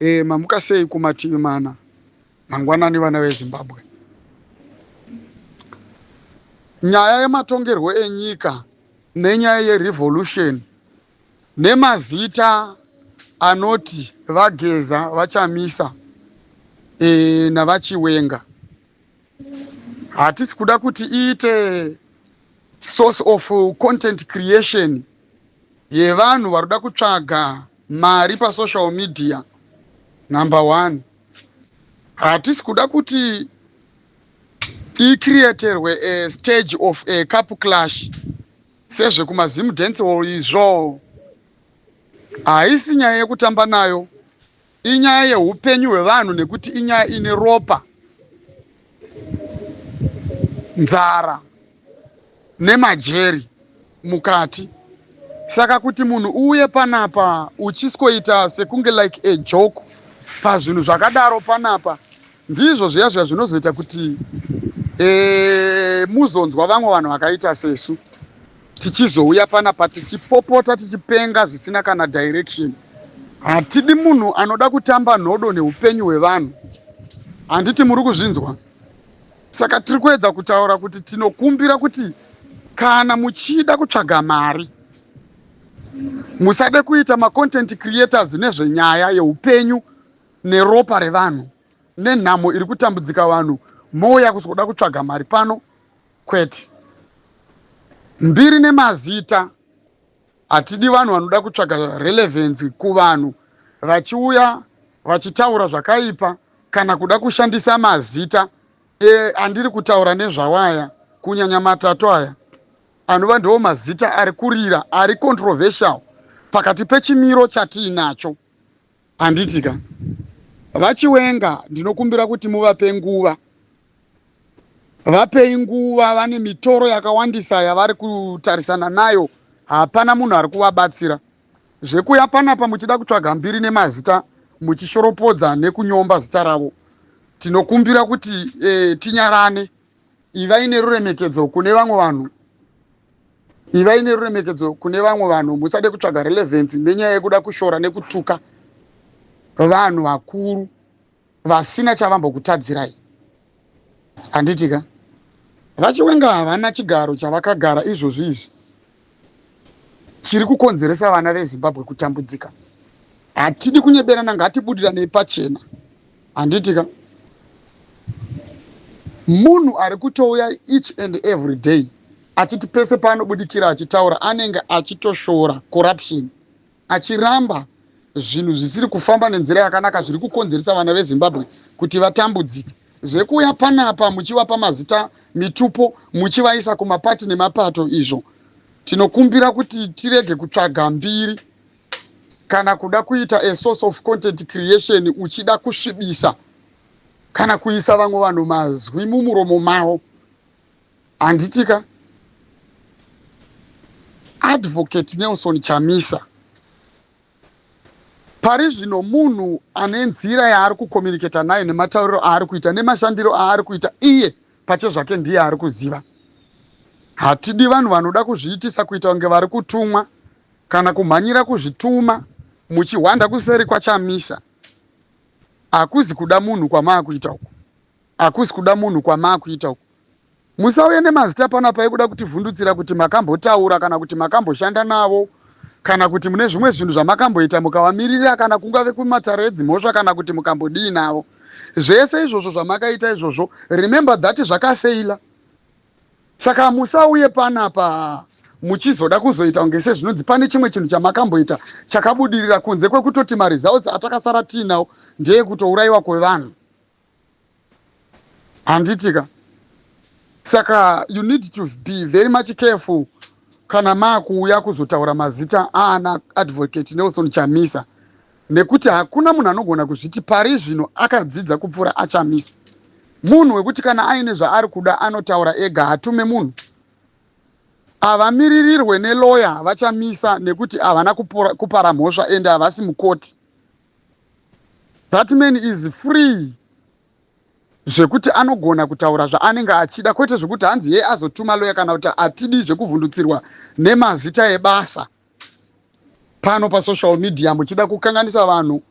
E, mamuka sei kumativi mana mangwanani vana veZimbabwe. Nyaya yematongerwo enyika nenyaya yerevolution nemazita anoti VaGeza, VaChamisa e, naVaChiwenga hatisi kuda kuti iite source of content creation yevanhu vari kuda kutsvaga mari pasocial media. Number one, hatisi kuda kuti icreaterwe a stage of a cup clash sezvekumaZim dance hall izvo. Haisi nyaya yekutamba nayo, inyaya yeupenyu hwevanhu, nekuti inyaya ine ropa, nzara nemajeri mukati. Saka kuti munhu uuye panapa uchiswoita sekunge like a joke pazvinhu zvakadaro panapa, ndizvo zviya zviya zvinozoita kuti muzonzwa vamwe vanhu vakaita sesu tichizouya panapa tichipopota, tichipenga zvisina kana direction. Hatidi munhu anoda kutamba nhodo neupenyu hwevanhu, handiti muri kuzvinzwa? Saka tiri kuedza kutaura kuti tinokumbira kuti kana muchida kutsvaga mari, musade kuita macontent creators nezvenyaya yeupenyu neropa revanhu nenhamo iri kutambudzika vanhu, mouya kuzoda kutsvaga mari pano. Kwete mbiri nemazita. Hatidi vanhu vanoda kutsvaga relevance kuvanhu vachiuya vachitaura zvakaipa kana kuda kushandisa mazita andiri kutaura nezvawaya, kunyanya matatu aya anova ndiwo mazita ari kurira, ari controversial pakati pechimiro chatiinacho, handiti ka? VaChiwenga, ndinokumbira kuti muvape nguva, vapei nguva. Vane mitoro yakawandisa yavari kutarisana nayo, hapana munhu ari kuvabatsira. Zvekuya panapa muchida kutsvaga mbiri nemazita, muchishoropodza nekunyomba zita ravo, tinokumbira kuti tinyarane. Ivai neruremekedzo kune vamwe vanhu, ivai neruremekedzo kune vamwe vanhu. Musade kutsvaga relevance nenyaya yekuda kushora nekutuka vanhu vakuru vasina chavambokutadzirai, handiti ka? VaChiwenga havana chigaro chavakagara izvozvi izvi chiri kukonzeresa vana veZimbabwe kutambudzika. Hatidi kunyeberana, ngatibudiranei pachena, handiti ka? Munhu ari kutouya each and every day achiti pese paanobudikira achitaura anenge achitoshora corruption, achiramba zvinhu zvisiri kufamba nenzira yakanaka zviri kukonzeresa vana veZimbabwe kuti vatambudzike. Zvekuuya panapa muchivapa mazita, mitupo, muchivaisa kumapati nemapato izvo, tinokumbira kuti tirege kutsvaga mbiri kana kuda kuita a source of content creation uchida kusvibisa kana kuisa vamwe vanhu mazwi mumuromo mavo, handitika? Advocate Nelson Chamisa pari zvino munhu ane nzira yaari kucommunicata nayo nematauriro aari kuita nemashandiro aari kuita iye pachezvake ndiye ari kuziva. Hatidi vanhu vanoda kuzviitisa kuita kunge vari kutumwa kana kumhanyira kuzvituma muchihwanda kuseri kwaChamisa. Hakuzi kuda munhu kwamaakuita uku, hakuzi kuda munhu kwamaakuita uku. Musauye nemazita panapa ekuda kutivhundutsira kuti makambotaura kana kuti makamboshanda navo kana kuti mune zvimwe zvinhu zvamakamboita mukavamirira, kana kungave kumatare edzimhosva, kana kuti mukambodii navo. Zvese izvozvo zvamakaita izvozvo, remember that zvakafeila. Saka musauye panapa muchizoda kuzoita kunge sezvinonzi pane chimwe chinhu chamakamboita chakabudirira, kunze kwekutoti maresults atakasara tiinawo ndeyekutourayiwa kwevanhu, handitika? Saka you need to be very much careful kana maakuuya kuzotaura mazita aana Advocate Nelson Chamisa, nekuti hakuna munhu anogona kuzviti pari zvino akadzidza kupfuura aChamisa, munhu wekuti kana aine zvaari kuda anotaura ega, hatume munhu, havamiririrwe neloya vaChamisa, nekuti havana kupara mhosva ende havasi mukoti. That man is free zvekuti anogona kutaura zvaanenge achida, kwete zvekuti hanzi ye azotuma loya kana kuti. Hatidi zvekuvhundutsirwa nemazita ebasa pano pasocial media muchida kukanganisa vanhu.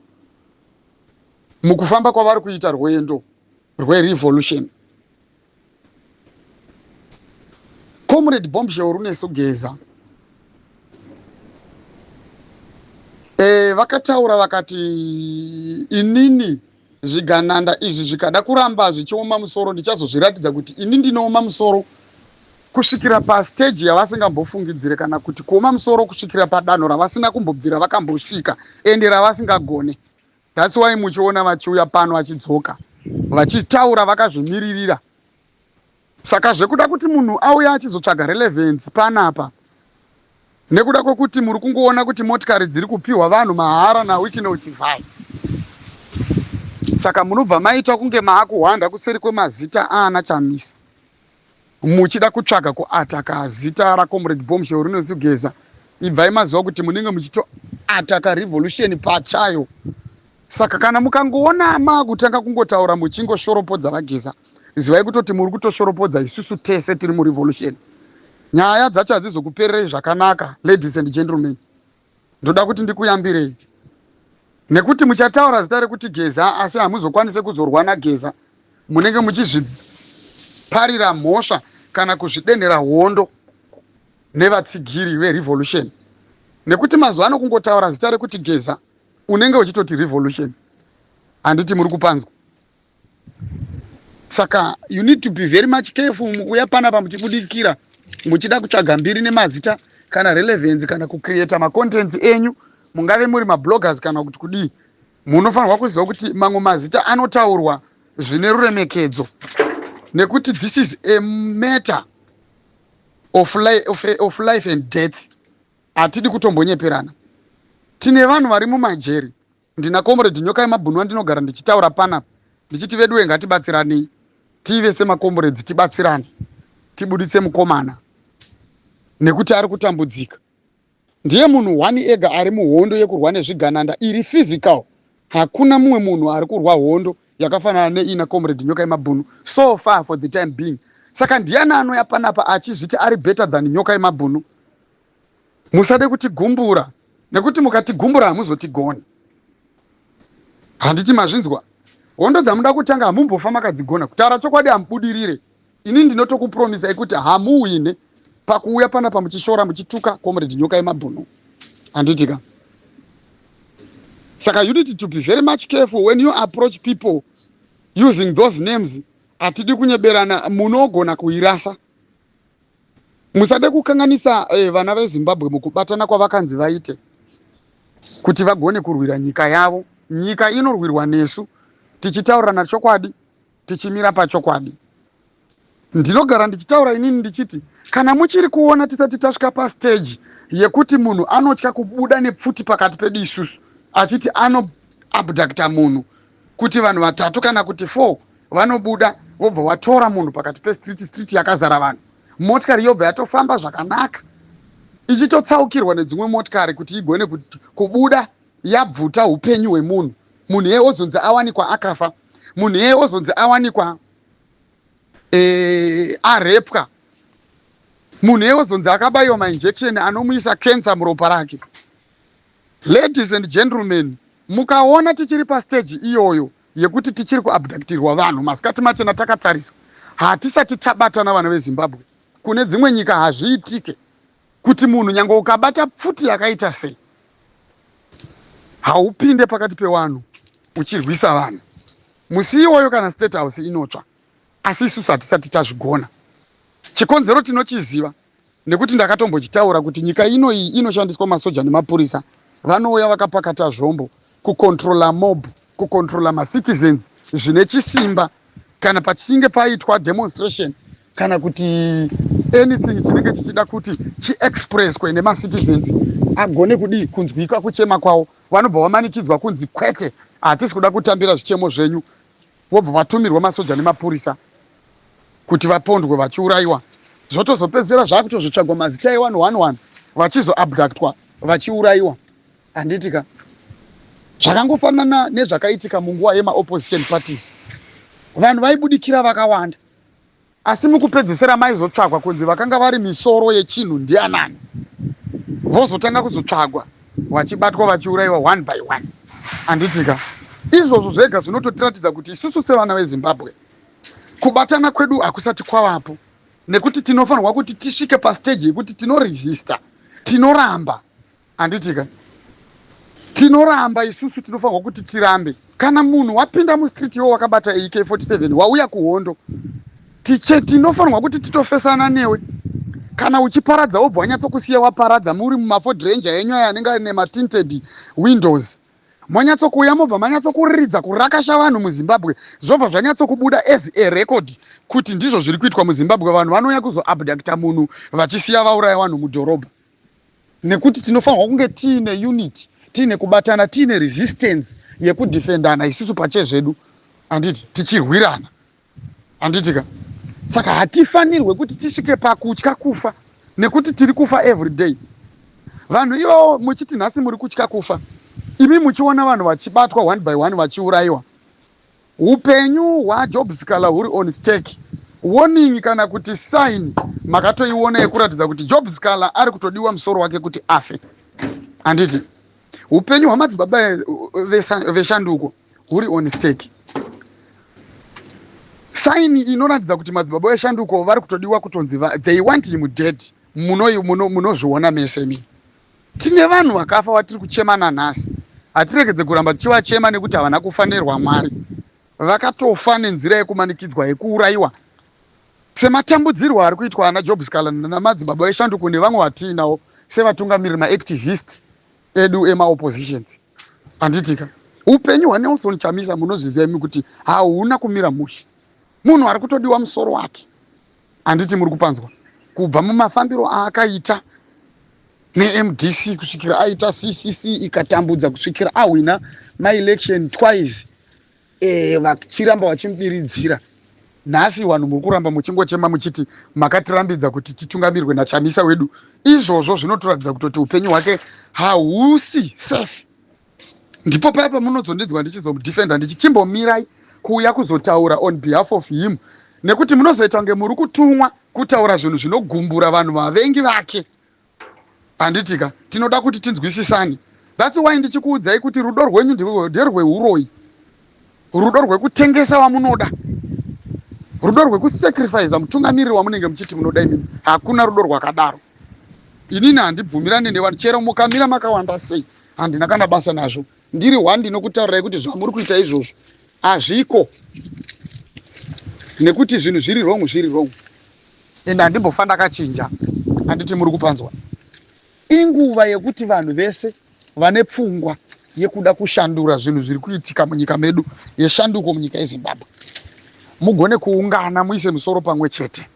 Mukufamba kwavari kuita rwendo rwerevolution. Comrade Bombshell Runesu Geza vakataura vakati inini zvigananda izvi zvikada kuramba zvichioma musoro ndichazozviratidza kuti ini ndinooma musoro kusvikira pastage yavasingambofungidzire kana kuti kuoma musoro kusvikira padanho ravasina kumbobvira vakambosvika ende ravasingagone. That's why muchiona vachiuya pano vachidzoka vachitaura vakazvimiririra. Saka zvekuda kuti munhu auya achizotsvaga relevance panapa nekuda kwekuti muri kungoona kuti motikari dziri kupiwa vanhu mahara naWicknell Chivhayo, saka munobva maita kunge maakuhwanda kuseri kwemazita aana Chamisa muchida kutsvaga kuataka zita raComrade Bombshell Rinozigeza. Ibvai maziva kuti munenge muchitoataka revolution pachayo. Saka kana mukangoona maakutanga kungotaura muchingoshoropodza vaGeza, zivai kutoti muri kutoshoropodza isusu tese tiri murevolution. Nyaya dzacho hadzizokupererei zvakanaka, ladies and gentlemen. Ndoda kuti ndikuyambirei nekuti muchataura zita rekuti Geza asi hamuzokwanise kuzorwa naGeza. Munenge muchizviparira mhosva kana kuzvidenhera hondo nevatsigiri verevolution, nekuti mazuva ano kungotaura zita rekuti Geza unenge uchitoti revolution. Handiti muri kupanzwa? Saka you need to be very much careful mukuuya panapa muchibudikira muchida kutsvaga mbiri nemazita kana relevance kana kucreata macontents enyu, mungave muri mabloggers kana kuti kudii. Munofanirwa kuziva kuti mamwe mazita anotaurwa zvine ruremekedzo, nekuti this is a matter of life and death. Hatidi kutombonyeperana. Tine vanhu vari mumajeri. Ndina Comrade Nyoka yemabhunu wandinogara ndichitaura panapa ndichiti veduwe ngatibatsiranei tive semakomrades, tibatsirane tibuditse mukomana nekuti ari kutambudzika. Ndiye munhu one ega ari muhondo yekurwa nezvigananda iri physical. Hakuna mumwe munhu ari kurwa hondo yakafanana neina Comrade Nyoka yemabhunu so far for the time being. Saka ndiani anouya panapa achizviti ari better than Nyoka yemabhunu? Musade kutigumbura, nekuti mukatigumbura hamuzotigoni. Handiti mazvinzwa? Hondo dzamuda kutanga hamumbofa makadzigona. Kutaura chokwadi, hamubudirire. Ini ndinotokupromisai kuti hamuwine pakuuya panapa muchishora muchituka Comrade Nyoka yemabhunu. Handiti ka? Saka you need to be very much careful when you approach people using those names. Hatidi kunyeberana, munogona kuirasa. Musade kukanganisa vana veZimbabwe mukubatana kwavakanzi vaite kuti vagone kurwira nyika yavo. Nyika inorwirwa nesu tichitaurirana chokwadi, tichimira pachokwadi. Ndinogara ndichitaura inini ndichiti kana muchiri kuona tisati tasvika pastage yekuti munhu anotya kubuda nepfuti pakati pedu isusu achiti anoabducta munhu, kuti vanhu vatatu kana kuti 4 vanobuda vobva vatora munhu pakati pestreet, street yakazara vanhu, motikari yobva yatofamba zvakanaka ichitotsaukirwa nedzimwe motikari kuti igone kubuda yabvuta upenyu hwemunhu, munhu iye ozonzi awanikwa akafa, munhu iye ozonzi awanikwa arepwa, munhu iye ozonzi akabayiwa mainjection anomuisa cancer muropa rake. Ladies and gentlemen, mukaona tichiri pastage iyoyo yekuti tichiri kuabductirwa vanhu masikati machena takatarisa, hatisati tabatana, vana veZimbabwe. Kune dzimwe nyika hazviitike kuti munhu nyange ukabata pfuti yakaita sei haupinde pakati pevanhu uchirwisa vanhu musi iwoyo kana State House inotsva. Asi isusu hatisati tazvigona. Chikonzero tinochiziva nekuti ndakatombochitaura kuti nyika ino iyi inoshandiswa masoja nemapurisa vanouya vakapakata zvombo kucontrola mob, kucontrola macitizens zvine chisimba kana pachinge paitwa demonstration kana kuti anything chinenge chichida kuti chiexpresswe nemacitizens agone kudii kunzwika kuchema kwavo. Vanobva vamanikidzwa kunzi kwete, hatisi kuda kutambira zvichemo zvenyu, vobva vatumirwa masoja nemapurisa kuti vapondwe vachiurayiwa. Zvotozopedzisira zvakutozvitsvagwa mazita evanhu one one vachizoabductwa vachiurayiwa. Handiti ka? Zvakangofanana nezvakaitika munguva yemaopposition parties. Vanhu vaibudikira vakawanda, asi mukupedzisira maizotsvagwa kunzi vakanga vari misoro yechinhu ndianani, vozotanga kuzotsvagwa vachibatwa vachiurayiwa one by one. Handiti ka? Izvozvo zvega zvinototiratidza kuti isusu sevana veZimbabwe kubatana kwedu hakusati kwavapo, nekuti tinofanirwa kuti tisvike pastage yekuti tinoresista, tinoramba, handitika? Tinoramba isusu, tinofanirwa kuti tirambe. Kana munhu wapinda mustreet iwo wakabata AK47, wauya kuhondo, tiche tinofanirwa kuti titofesana newe. Kana uchiparadza, wobva wanyatsokusiya waparadza muri mumaFord Ranger enyu aya anenge aine matinted windows, monyatsokuuya, mobva manyatsokuridza kurakasha vanhu muZimbabwe, zvobva zvanyatsokubuda as a record kuti ndizvo zviri kuitwa muZimbabwe. Vanhu vanouya kuzoabducta munhu vachisiya vauraya vanhu mudhorobha, nekuti tinofanirwa kunge tiine unity, tiine kubatana, tiine resistance yekudefendana isusu pachezvedu, handiti? Tichirwirana, handitika? Saka hatifanirwe kuti tisvike pakutya kufa, nekuti tiri kufa every day. Vanhu ivavo muchiti nhasi muri kutya kufa, imi muchiona vanhu vachibatwa one by one vachiurayiwa. Upenyu hwaJob Sikhala huri on stake. Warning kana kuti sign makatoiona yekuratidza kuti Job Sikhala ari kutodiwa musoro wake kuti afe, handiti? Upenyu hwamadzibaba veshanduko huri on stake. Sign inoratidza kuti madzibaba veshanduko vari kutodiwa kutonzi they want him dead. Munozviona mese imi. Tine vanhu vakafa vatiri kuchema nanhasi. Hatiregedze kuramba tichivachema nekuti havana kufa nerwamwari, vakatofa nenzira yekumanikidzwa, yekuurayiwa, sematambudzirwo ari kuitwa ana Job Sikhala namadzibaba eshanduko nevamwe vatiinawo sevatungamiriri, maactivist edu emaoppositions, handitika? Upenyu hwaNelson Chamisa, munozviziva imi kuti hauna kumira mushe. Munhu ari kutodiwa musoro wake, handiti muri kupanzwa? Kubva mumafambiro aakaita neMDC kusvikira aita CCC ikatambudza, kusvikira ahwina maelection twice, vachiramba vachimubiridzira. Nhasi vanhu muri kuramba muchingochema muchiti makatirambidza kuti titungamirwe naChamisa wedu. Izvozvo zvinotoratidza kutoti upenyu hwake hausi safe. Ndipo paya pamunozondinzwa ndichizomudefenda, ndichichimbomirai kuuya kuzotaura on behalf of him, nekuti munozoita kunge muri kutumwa kutaura zvinhu zvinogumbura vanhu vavengi vake, handitika? Tinoda kuti tinzwisisane. That's why ndichikuudzai kuti rudo rwenyu nderweuroyi, rudo rwekutengesa wamunoda, rudo rwekusacrifica mutungamiriri wamunenge muchiti munoda imini. Hakuna rudo rwakadaro. Inini handibvumirane nevanhu, chero mukamira makawanda sei, handina kana basa nazvo. Ndiri one ndinokutaurirai kuti zvamuri kuita izvozvo hazviko, nekuti zvinhu zviri wrong, zviri wrong, ende handimbofa ndakachinja, handiti muri kupanzwa? Inguva yekuti vanhu vese vane pfungwa yekuda kushandura zvinhu zviri kuitika munyika medu, yeshanduko munyika yeZimbabwe, mugone kuungana, muise musoro pamwe chete,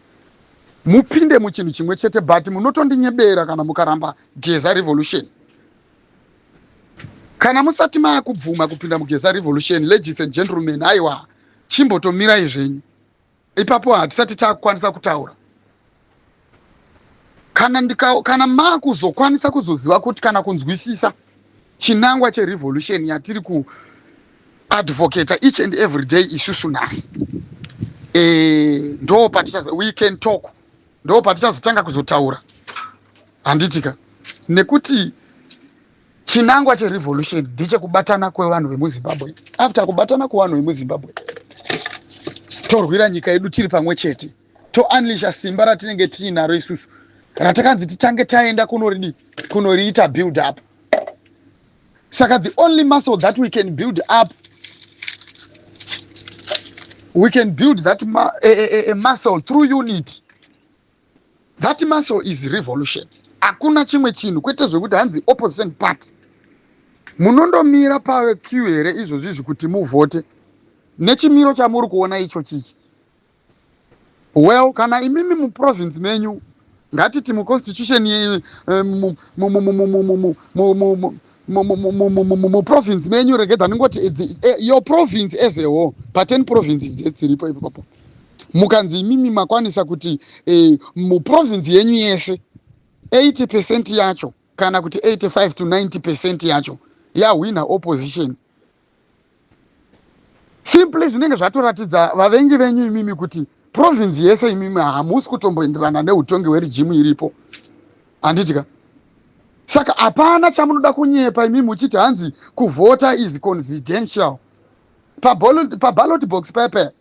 mupinde muchinhu chimwe chete. But munotondinyebera kana mukaramba Geza Revolution. Kana musati maakubvuma kupinda muGeza Revolution, ladies and gentlemen, aiwa, chimbotomirai zvenyu ipapo. Hatisati taakukwanisa kutaura. Kana maakuzokwanisa kuzoziva kuti kana kunzwisisa chinangwa cherevolution yatiri kuadvocata each and every day isusu nhasi, ndo paticha we can talk, ndo patichazotanga kuzotaura, handitika? Nekuti chinangwa cherevolution ndechekubatana kwevanhu vemuZimbabwe. After kubatana kwevanhu vemuZimbabwe, torwira nyika yedu tiri pamwe chete, tounleasha simba ratinenge tiinaro isusu, ratakanzi titange taenda kunoridi kunoriita build up. Saka the only muscle that we can build up, we can build that a muscle through unity. That muscle is revolution. Hakuna chimwe chinhu, kwete zvekuti hanzi opposition party. Munondomira paqueue here izvozvi izvi kuti muvhote nechimiro chamuri kuona icho chichi? Well, kana imimi muprovince menyu, ngatiti muconstitution, muprovince menyu, regedza ndingoti your province as a whole, pa10 provinces dziripo ipapo, mukanzi imimi makwanisa kuti muprovince yenyu yese 80% yacho kana kuti 85 to 90% yacho yahwina opposition, simply zvinenge zvatoratidza vavengi venyu imimi kuti province yese imimi hamusi kutomboenderana neutongi hweregime iripo, handitika? Saka hapana chamunoda kunyepa imimi muchiti hanzi kuvhota is confidential. Paballot box paya paya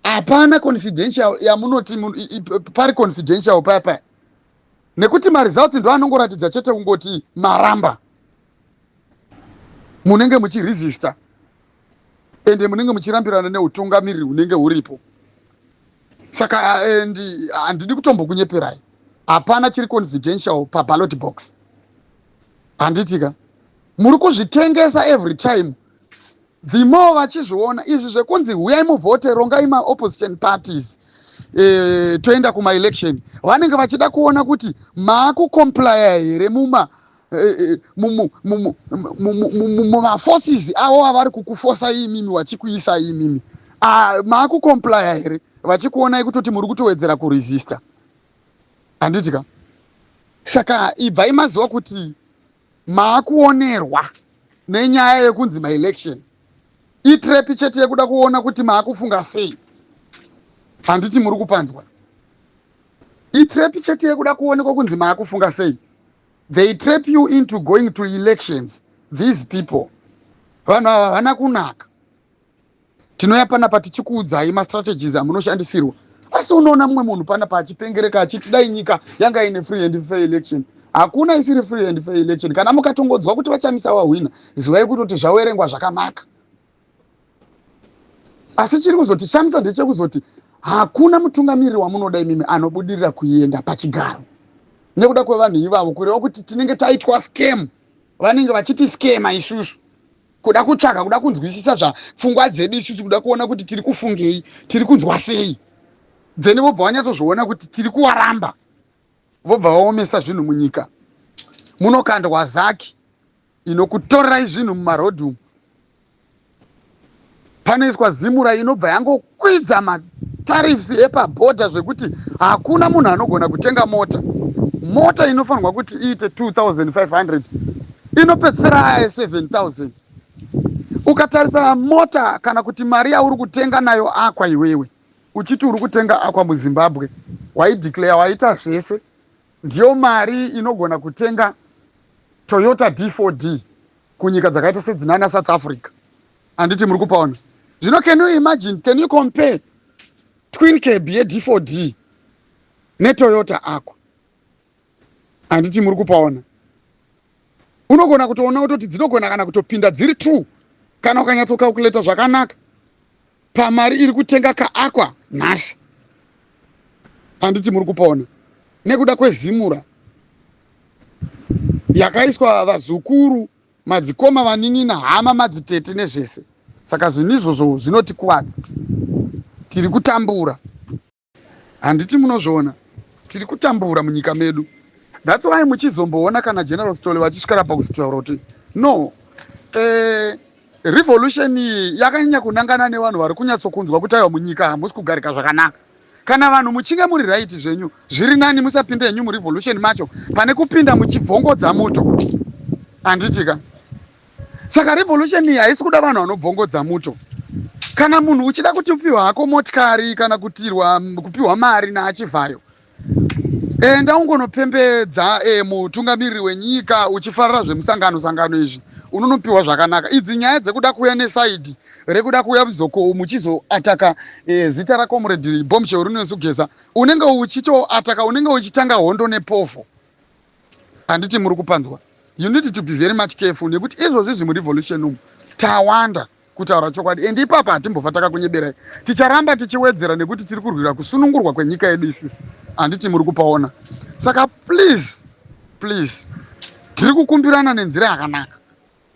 hapana confidential yamunoti pari confidential paya paya, nekuti maresults ndo anongoratidza chete kungoti maramba. Munenge muchiresista, ende munenge muchirambirana neutungamiriri hunenge huripo. Saka and handidi kutombokunyeperai, hapana chiri confidential paballot box, handitika? Muri kuzvitengesa every time. The more vachizviona izvi zvekunzi huyai muvhote, rongai maopposition parties, toenda kumaelection, vanenge vachida kuona kuti maakucomplya here muma mumaforces avo avari kukufosa imimi, vachikuisai imimi. Maakucomplya here? Vachikuonai kutoti muri kutowedzera kuresista, handitika? Saka ibvai maziva kuti maakuonerwa nenyaya yekunzi maelection itrap chete yekuda kuona kuti maakufunga sei, handiti muri kupanzwa? Itrap chete yekuda kuonekwa kunzi maakufunga sei. They trap you into going to elections, these people. Vanhu ava havana kunaka. Tinoya panapa tichikuudzai mastrategies amunoshandisirwa, asi unoona mumwe munhu panapa achipengereka achiti dai nyika yanga ine free and fair election. Hakuna isiri free and fair election. Kana mukatongodzwa kuti vaChamisa wahwina, zivai kutoti zvawerengwa zvakanaka. Asi chiri kuzotishamisa ndechekuzoti hakuna mutungamiriri wamunoda imimi anobudirira kuenda pachigaro nekuda kwevanhu ivavo, kureva kuti tinenge taitwa scam. Vanenge vachiti scama isusu, kuda kutsvaka, kuda kunzwisisa zvapfungwa dzedu isusu, kuda kuona kuti tiri kufungei, tiri kunzwa sei. Then vobva vanyatsozviona kuti tiri kuwaramba, vobva vaomesa zvinhu munyika. Munokandwa ZACC inokutorerai zvinhu mumarodhi umu, panoiswa ZIMURA inobva yangokwidza matariffs epabhodha zvekuti hakuna munhu anogona kutenga mota. Mota inofanirwa kuti iite 2500 inopedzisira aya 7000. Ukatarisa mota kana kuti mari yauri kutenga nayo Aqua, iwewe uchiti uri kutenga Aqua muZimbabwe, waideclare, waita zvese, ndiyo mari inogona kutenga Toyota D4D kunyika dzakaita sedzinana South Africa, handiti muri kupaona? Zvino can you imagine, can you compare twin cab yeD4D neToyota Aqua, handiti muri kupaona? Unogona kutoona kutoti dzinogona kana kutopinda dziri two kana ukanyatsocalculata zvakanaka pamari iri kutenga kaAqua nhasi, handiti muri kupaona? Nekuda kweZIMURA yakaiswa vazukuru, madzikoma, vanin'ina, hama, madzitete nezvese. Saka zvinhu izvozvo zvinotikuvadza. Tiri kutambura, handiti munozviona? Tiri kutambura munyika medu. That's why muchizomboona kana General Stole vachisvikara pakuzotaura kuti no, revolution iyi yakanyanya kunangana nevanhu vari kunyatsokunzwa kuti aiwa, munyika hamusi kugarika zvakanaka. Kana vanhu muchinge muri right zvenyu, zviri nani musapinde henyu murevolution macho pane kupinda muchibvongodza muto, handitika? Saka revolution iyi haisi kuda vanhu vanobvongodza muto. Kana munhu uchida kuti upiwa hako motikari kana kutirwa kupiwa mari naaChivhayo, enda ungonopembedza mutungamiriri wenyika uchifarira zvemusangano sangano izvi, unonopiwa zvakanaka. Idzi nyaya dzekuda kuuya neside rekuda kuuya muchizoataka zita raComrade Bombshell Rinosugeza, unenge uchitoataka, unenge uchitanga hondo nepovho, handiti muri kupanzwa? You need to be very much careful nekuti izvozvi zvimurevolution umu tawanda, kutaura chokwadi, and ipapa hatimbofa takakunyeberai. Ticharamba tichiwedzera nekuti tiri kurwira kusunungurwa kwenyika yedu isusu, handiti muri kupaona? Saka please, please, tiri kukumbirana nenzira yakanaka.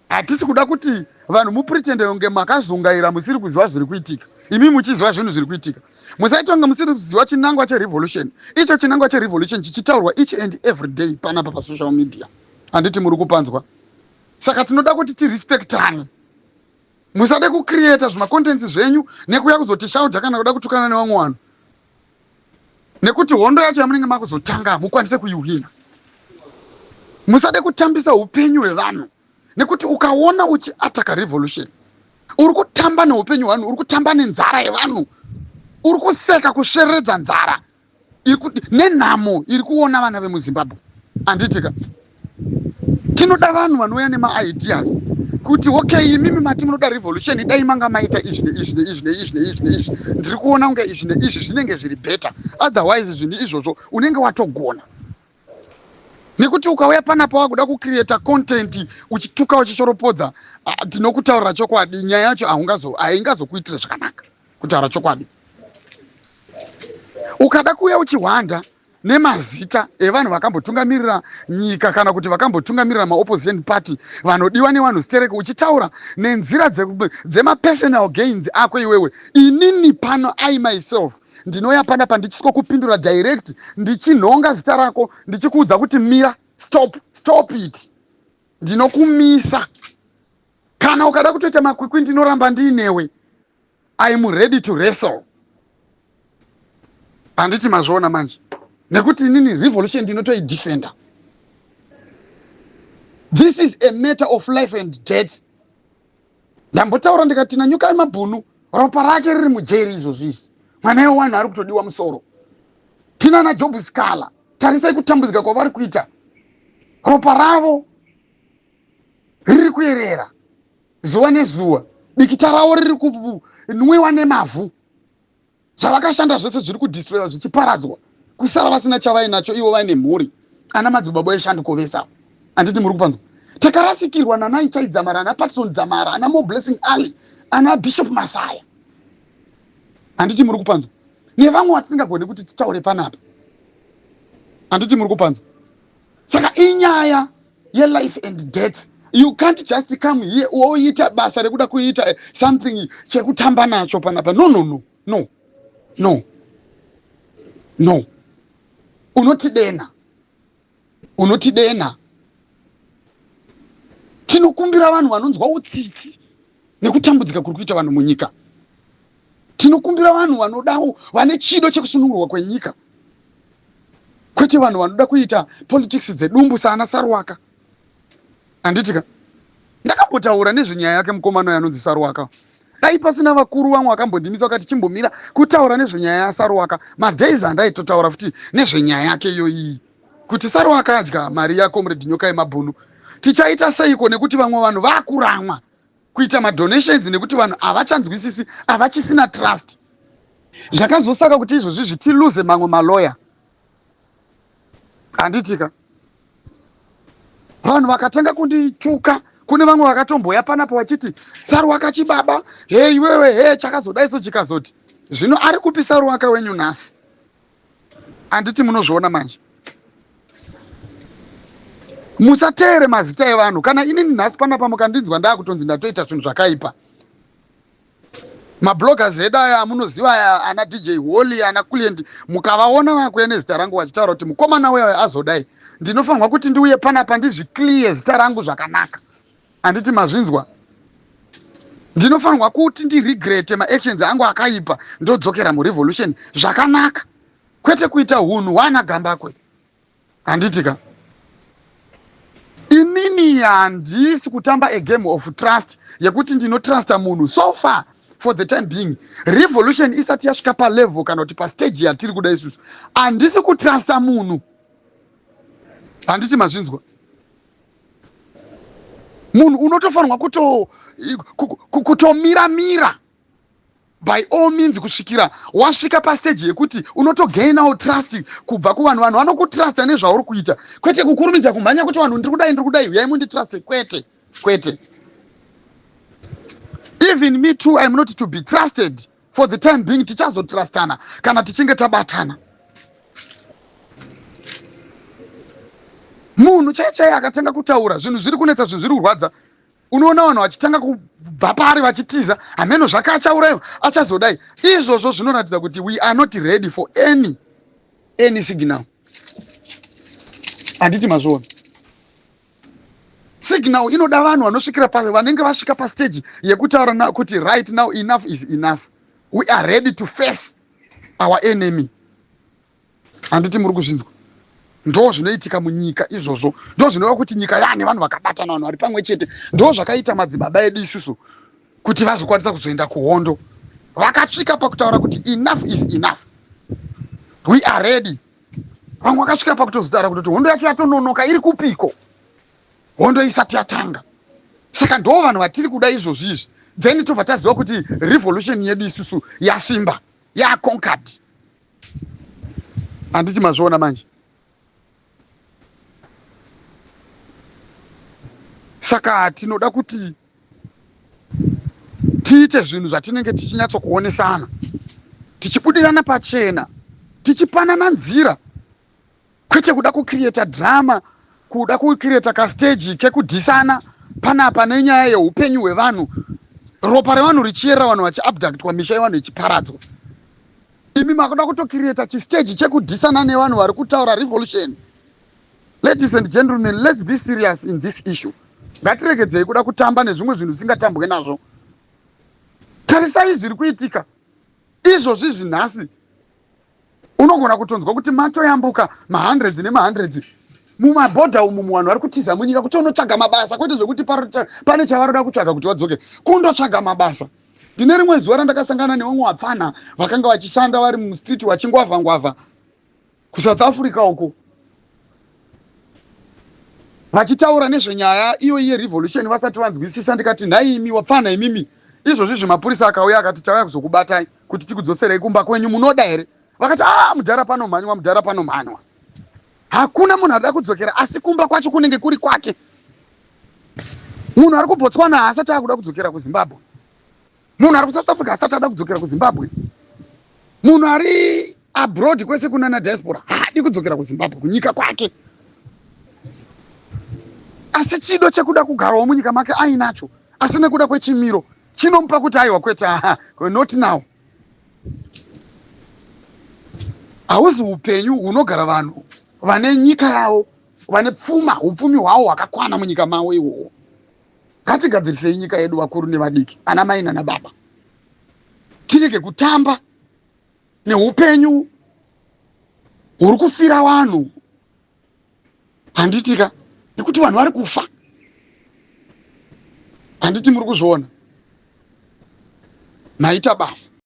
Hatisi kuda kuti vanhu mupretende kunge makazungaira musiri kuziva zviri kuitika, imi muchiziva zvinhu zviri kuitika. Musaita kunge musiri kuziva chinangwa cherevolution, icho chinangwa cherevolution chichitaurwa each and every day panapa pasocial media, handiti muri kupanzwa? Saka tinoda kuti tirespectane. Musade kucreata zvimacontents zvenyu nekuya kuzotishauta kana kuda kutukana nevamwe vanhu, nekuti hondo yacho yamunenge makuzotanga hamukwanise kuihwina. Musade kutambisa upenyu hwevanhu, nekuti ukaona uchiataka revolution, uri kutamba neupenyu hwevanhu, uri kutamba nenzara yevanhu, uri kuseka kusvereredza nzara nenhamo iri kuona vana vemuZimbabwe, handitika? Tinoda vanhu vanouya nemaideas. Kuti okay, imimi mati munoda revolution, dai manga maita izvi neizvi neizvi neizvi neizvi neizvi, ndiri kuona kunge izvi neizvi zvinenge zviri better. Otherwise zvinhu izvozvo unenge watogona, nekuti ukauya panapa wakuda kucreata content uchituka, uchishoropodza, tinokutaurira chokwadi, nyaya yacho haingazokuitira zvakanaka. Kutaura chokwadi, ukada kuuya uchihwanda nemazita evanhu vakambotungamirira nyika kana kuti vakambotungamirira maopposition party vanodiwa nevanhu stereke, uchitaura nenzira dzemapersonal gains ako iwewe, inini pano, I myself ndinoya panapa ndichisvikokupindura direct, ndichinhonga zita rako, ndichikuudza kuti mira, stop, stop it. Ndinokumisa. Kana ukada kutoita makwikwi, ndinoramba ndiinewe. I am ready to wrestle. Handiti mazviona manje? Nekuti inini revolution ndinotoidefenda. This is a matter of life and death. Ndambotaura ndikati naNyoka yemabhunu, ropa rake riri mujeri izvozvi izvi. Mwana wewanhu ari kutodiwa musoro. Tina naJob Sikhala, tarisai kutambudzika kwavari kuita, ropa ravo riri kuyerera zuva nezuva, dikita ravo riri kunwiwa nemavhu, zvavakashanda zvese zviri kudestroyiwa, zvichiparadzwa, kusara vasina chavainacho, ivo vaine mhuri, ana madzibaba eshanduko vese avo. Handiti muri kupanzwa? Takarasikirwa nanaItai Dzamara, ana Patson Dzamara, ana Moreblessing Ali, ana Bishop Masaya. Handiti muri kupanzwa? Nevamwe vatisingagoni kuti titaure panapa. Handiti muri kupanzwa? Saka inyaya yelife and death. You can't just come here woita basa rekuda kuita something chekutamba nacho panapa. No, no, no, no, no, no. Unotidena, unotidena. Tinokumbira vanhu vanonzwa utsitsi nekutambudzika kuri kuita vanhu munyika. Tinokumbira vanhu vanodawo, vane chido chekusunungurwa kwenyika, kwete vanhu vanoda kuita politics dzedumbu saana Saruwaka. Handitika ndakambotaura nezvenyaya yake mukomana uyo anonzi Saruwaka. Dai pasina vakuru vamwe vakambondimisa vakati chimbomira kutaura nezvenyaya yaSaruwaka, madays andaitotaura futi nezvenyaya yake iyoyi, kuti Saruwaka adya mari yaComrade Nyoka yemabhunu, tichaita seiko? Nekuti vamwe vanhu vakuramwa kuita madonations nekuti vanhu havachanzwisisi, havachisina trust. Zvakazosaka kuti izvozvi zvitiluze mamwe maloya. Handitika vanhu vakatanga kundituka. Kune vamwe vakatomboya panapa vachiti Saruwaka chibaba, he iwewe, he chakazodai so chikazoti. Zvino ari kupi Saruwaka wenyu nhasi? Handiti munozviona manje? Musateere mazita evanhu. Kana inini nhasi panapa mukandinzwa ndaakutonzi ndatoita zvinhu zvakaipa, mabloggers edu aya amunoziva aya, ana DJ Holly, ana Client, mukavaona vakuya nezita rangu vachitaura kuti mukomana uya azodai, ndinofanirwa kuti ndiuye panapa ndizviclear zita rangu zvakanaka. Handiti mazvinzwa? Ndinofanirwa kuti ndiregrete maactions angu akaipa, ndodzokera murevolution zvakanaka, kwete kuita hunhu hwana Gambakwe. Handiti ka inini handisi kutamba a game of trust yekuti ndinotrusta munhu. So far, for the time being, revolution isati yasvika palevel kana kuti pastage yatiri kuda isusu, handisi kutrusta munhu. Handiti mazvinzwa? Munhu unotofanirwa kutomira mira by all means kusvikira wasvika pastage yekuti unotogainawo trust kubva kuvanhu. Vanhu vanokutrusta nezvauri kuita, kwete kukurumidza kumhanya kuti vanhu ndiri kudai, ndiri kudai, uyai munditrust. Kwete, kwete. Even me too, I am not to be trusted for the time being. Tichazotrustana kana tichinge tabatana. Munhu chai chai akatanga kutaura zvinhu zviri kunetsa, zvinhu zviri kurwadza, unoona vanhu vachitanga kubva pari vachitiza, hameno zvake, achaurayiwa, achazodai. Izvozvo zvinoratidza kuti we are not ready for any signal. Handiti mazviona? Signal inoda vanhu vanosvikira, vanenge vasvika pastage yekutaura kuti right now, enough is enough, we are ready to face our enemy. Handiti muri kuzvinzwa? Ndo zvinoitika munyika izvozvo. Ndo zvinoreva kuti nyika yaane vanhu vakabatana, vanhu vari pamwe chete. Ndo zvakaita madzibaba edu isusu kuti vazokwanisa kuzoenda kuhondo. Vakasvika pakutaura kuti enough is enough, we are ready. Vamwe vakasvika pakutozotaura kuti hondo yacho yatononoka, iri kupiko hondo isati yatanga? Saka ndo vanhu vatiri kuda izvozvi izvi, then tobva taziva kuti revolution yedu isusu yasimba, yaconquered. Handiti mazviona manje? Saka tinoda kuti tiite zvinhu zvatinenge tichinyatsokuonesana, tichibudirana pachena, tichipanana nzira, kwete kuda kucreata drama, kuda kucreata kastage kekudhisana panapa nenyaya yeupenyu hwevanhu, ropa revanhu richiyerera, vanhu vachiabductwa, misha yevanhu ichiparadzwa. Imi makuda kutocreata chistage chekudhisana nevanhu vari kutaura revolution. Ladies and gentlemen, let's be serious in this issue. Ngatiregedzei kuda kutamba nezvimwe zvinhu zvisingatambwe nazvo. Tarisai zviri kuitika izvozvi zvinhasi. Unogona kutonzwa kuti matoyambuka mahundreds nemahundreds mumabhodha umu, muvanhu vari kutiza munyika kuti unotsvaga mabasa, kwete zvekuti pane chavaroda kutsvaga kuti vadzoke kundotsvaga mabasa. Ndine rimwe zuva randakasangana nevamwe vapfana vakanga vachishanda vari mustreet, vachingwavha ngwavha kuSouth Africa uko, vachitaura nezvenyaya iyoyi yerevolution vasati vanzwisisa. Ndikati, "Nhaimi wapfana imimi, izvozvi zvemapurisa akauya akati tauya kuzokubatai kuti tikudzoserei kumba kwenyu, munoda here?" Vakati, "A, mudhara, panomhanywa, mudhara, panomhanywa. Hakuna munhu anoda kudzokera, asi kumba kwacho kunenge kuri kwake. Munhu ari kuBotswana haasati akuda kudzokera kuZimbabwe, munhu ari kuSouth Africa asati ada kudzokera kuZimbabwe, munhu ari abroad kwese kunana diaspora haadi kudzokera kuZimbabwe, kunyika kwake, asi chido chekuda kugarawo munyika make ainacho, asi nekuda kwechimiro chinomupa kuti aiwa, kwete, aha, not now." Hauzi upenyu hunogara vanhu vane nyika yavo, vane pfuma, upfumi hwavo hwakakwana munyika mavo ihwohwo. Ngatigadzirisei nyika yedu, vakuru nevadiki, ana mai nana baba, tirege kutamba neupenyu huri kufira vanhu, handitika? Nekuti vanhu vari kufa, handiti muri kuzviona? Maita basa.